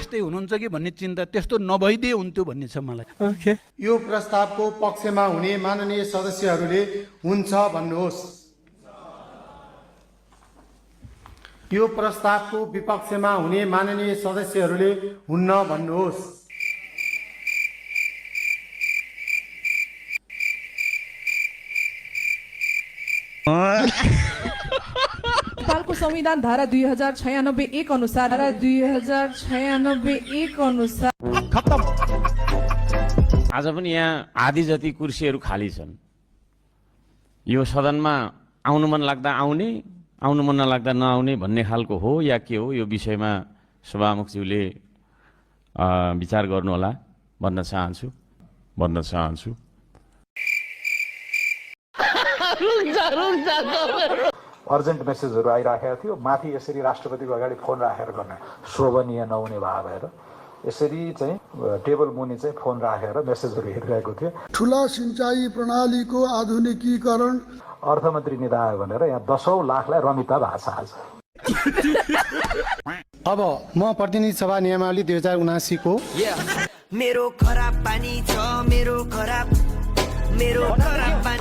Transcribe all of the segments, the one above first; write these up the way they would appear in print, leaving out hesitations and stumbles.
त्यस्तै हुनुहुन्छ कि भन्ने चिन्ता त्यस्तो नभइदिए हुन्थ्यो भन्ने छ मलाई। ओके, यो प्रस्तावको पक्षमा हुने माननीय सदस्यहरूले हुन्छ भन्नुहोस्। यो प्रस्तावको विपक्षमा हुने माननीय सदस्यहरूले हुन्न भन्नुहोस्। नेपालको संविधान धारा 2096(1) अनुसार खत्तम। आज पनि यहाँ आधी जति कुर्सीहरू खाली छन्। यो सदनमा आउनु मन लाग्दा आउने, आउनु मन नलाग्दा नआउने भन्ने खालको हो या के हो, यो विषयमा सभामुखज्यूले विचार गर्नुहोला भन्न चाहन्छु। अर्जेन्ट मेसेजहरू आइराखेको थियो, माथि यसरी राष्ट्रपतिको अगाडि फोन राखेर गर्ने शोभनीय नहुने भाव भएर यसरी चाहिँ टेबल मुनि चाहिँ फोन राखेर मेसेजहरू हेरिरहेको थियो। ठुला सिंचाई प्रणालीको आधुनिकीकरण अर्थमन्त्री निधायो भनेर यहाँ 10औं लाखलाई रमिता भएको छ आज। अब म प्रतिनिधि सभा नियमावली 2079 को मेरो खराब पानी छ, मेरो खराब पानी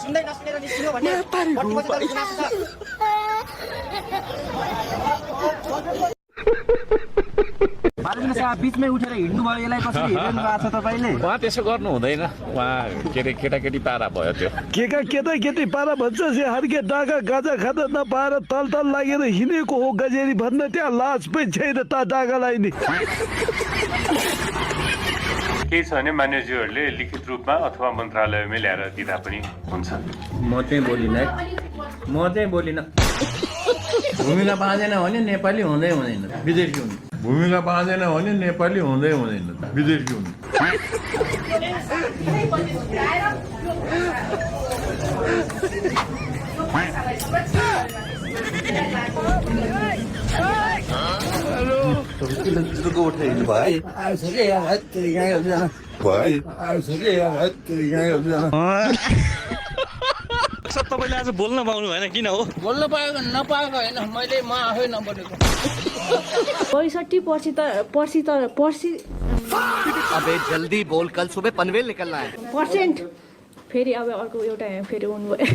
सुन्दै नसुनेर निस्किनु भन्ने बीचमै उठेर हिँड्नु भयो, यसलाई कसरी हेर्नु भएको छ तपाईँले? उहाँ त्यसो गर्नु हुँदैन, उहाँ के अरे केटाकेटी पारा भयो त्यो। केटा पारा भन्छ से हर्के डाका गाजा खाँदा नपाएर तल लागेर हिँडेको हो गजेरी भन्न त्यहाँ लाज पनि छैन ता डाकालाई नि। केही छ भने मान्यज्यूहरूले लिखित रूपमा अथवा मन्त्रालयमै ल्याएर दिँदा पनि हुन्छ। म चाहिँ बोलिनँ। भूमिका बाँधेन भने नेपाली हुँदै हुँदैन, विदेशी हुनु। भूमिका बाँधेन भने नेपाली हुँदै हुँदैन, विदेशी हुनु। तपाईँले आज बोल्न पाउनु भएन, किन हो? बोल्न पाएको नपाएको होइन, मैले म आफै नबोलेको। 65% अबे जल्दी बोल, कल सुबह पनवेल निकलना है। पर्सेन्ट फेरि अब अर्को एउटा फेरि हुनु भयो।